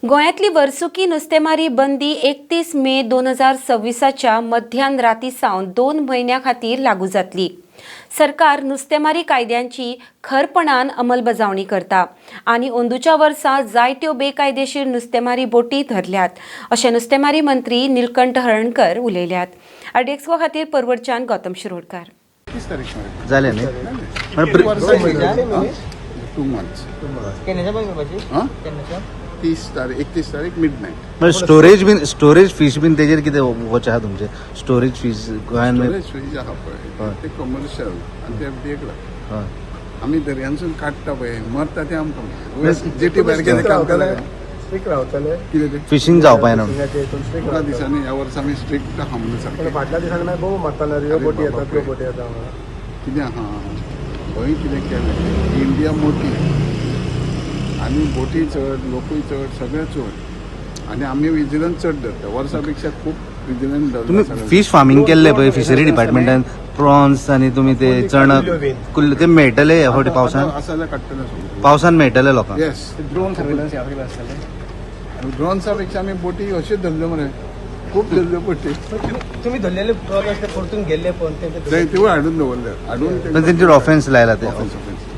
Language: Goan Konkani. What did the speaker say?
गोंयांतली वर्सुकी नुस्तेमारी बंदी 31 मे 2026च्या मध्यान राती सावन 2 म्हयन्यां खातीर लागू जातली. सरकार नुस्तेमारी कायद्यांची खरपणान अंमलबजावणी करता आनी अंदूच्या वर्सा जायत्यो बेकायदेशीर नुस्तेमारी बोटी धरल्यात, अशें नुस्तेमारी मंत्री निलकंठ हळर्णकर उलयल्यात. आरडीएक्सको खातीर परवडच्यान गौतम शिरोडकार. 30 तारीख मेरेन. जालें न्ही? 2 मंथ्स. केन्नाच्या बंद करपाची? हां. केन्नाच्या? 30 तारीख, 31 तारीख मिड नायट. म्हणजे स्टोरेज बीन, स्टोरेज फीश बीन तेजेर कितें वच आहा तुमचे? स्टोरेज फीश गोंयान? स्टोरेज फीश आहा पळय, ते कमर्शियल आनी ते एफडीएक लागता. आमी दर्यांसून काडटा पळय, मरता ते आमकां. जेटी भायर गेले काम केलें. स्ट्रीक रावतले? कितें ते? फिशींग जावपा जायना. फिशिंगाचे हितून स्ट्रीक तुका रावतले. दिसांनी, ह्या वर्सा आमी स्ट्रिक्ट आहा म्हणून पूण सारकें. फाटल्या दिसांनी मागीर भोव मारताले ह्यो अरे बोटी बाबा येतात, त्यो पळय. बोटी येता हांगा. कितें आहा, खंय कितें केलें, इंडिया मोठी आनी बोटी चड, लोकूय चड, सगळें चड आनी आमी विजिलन्स चड धरता. वर्सा पेक्षा खूब विजिलन्स तुम्ही धरता. फिश फार्मींग केल्ले पळय फिशरी डिपार्टमेंटान, प्रॉन्स आनी तुमी ते चणक, कुल्ल्यो, ते मेळटले ह्या फावटी पावसान? आसा जाल्यार काडटले सगळें. पावसान मेळटले लोकांक? येस. ड्रोन सर्वेलन्स ह्या फावटी आसतलें? ड्रोन्सा पेक्षा आमी बोटी अश्यो धरल्यो मरे, खूब धरल्यो बोटी. तुमी धरलेले प्रॉब्लेम आसले, परतून गेल्ले पण ते तिवूय हाडून दवरले, हाडून. पण तेंचेर ऑफेन्स लायला ते? Offence, offence.